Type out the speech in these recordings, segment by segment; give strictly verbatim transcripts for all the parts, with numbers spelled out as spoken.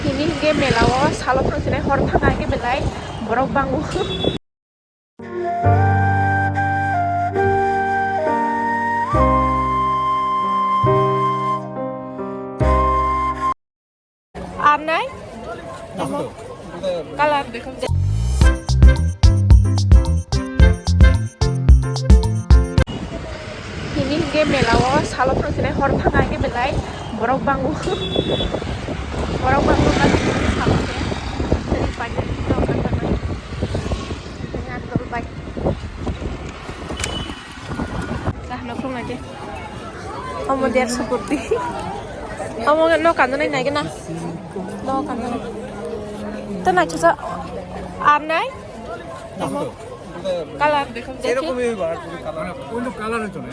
Tini hingke mela o salo thang sinai hor thang hingke belai borok bango. Arnai? Kalar. Tini hingke mela o salo thang sinai hor thang hingke belai borok bango. Borok bango ba salo khe. Tei paida rok kha kha nai. Tei ang dol bai. Dah, no, kung aja. Omo der seperti. Omo no kanto nai nai kena. No kanto nai. Tena chusa arnai. Kalar. এরকমই হইব, আর কোনো কালার, কোনো কালার হইতো না।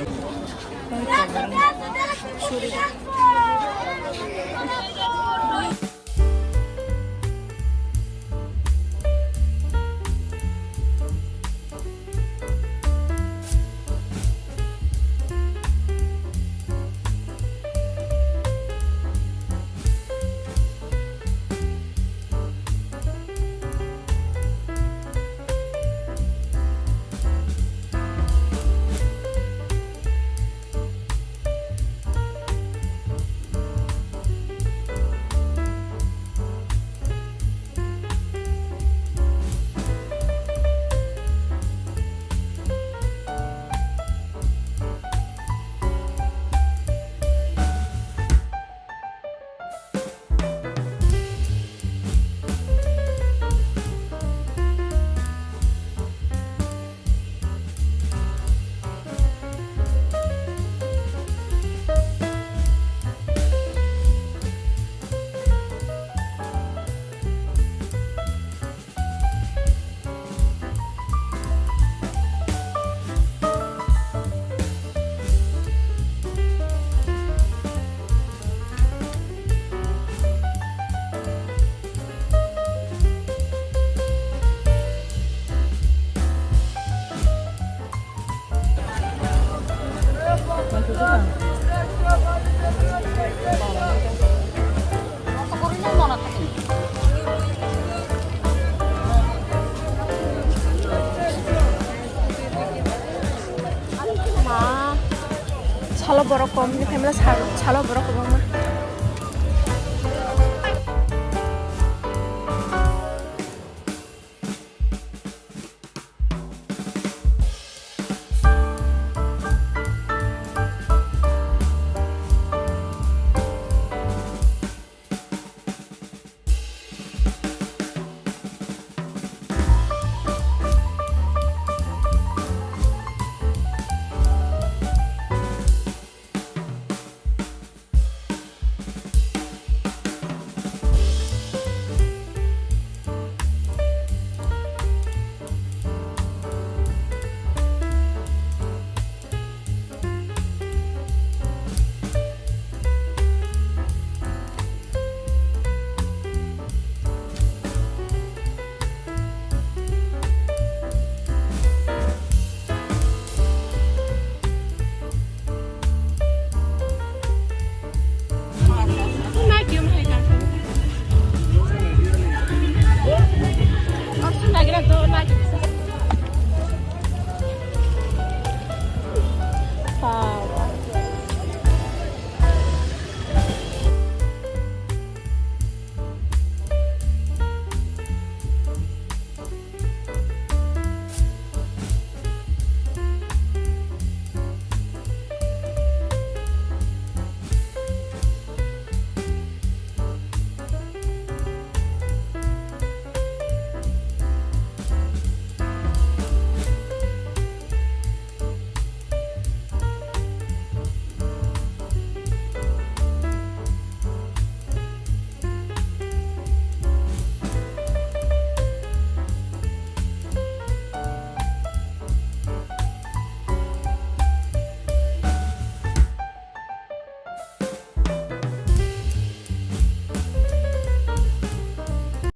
Ma, salo borok kom ni phaimala salo, salo borok kom.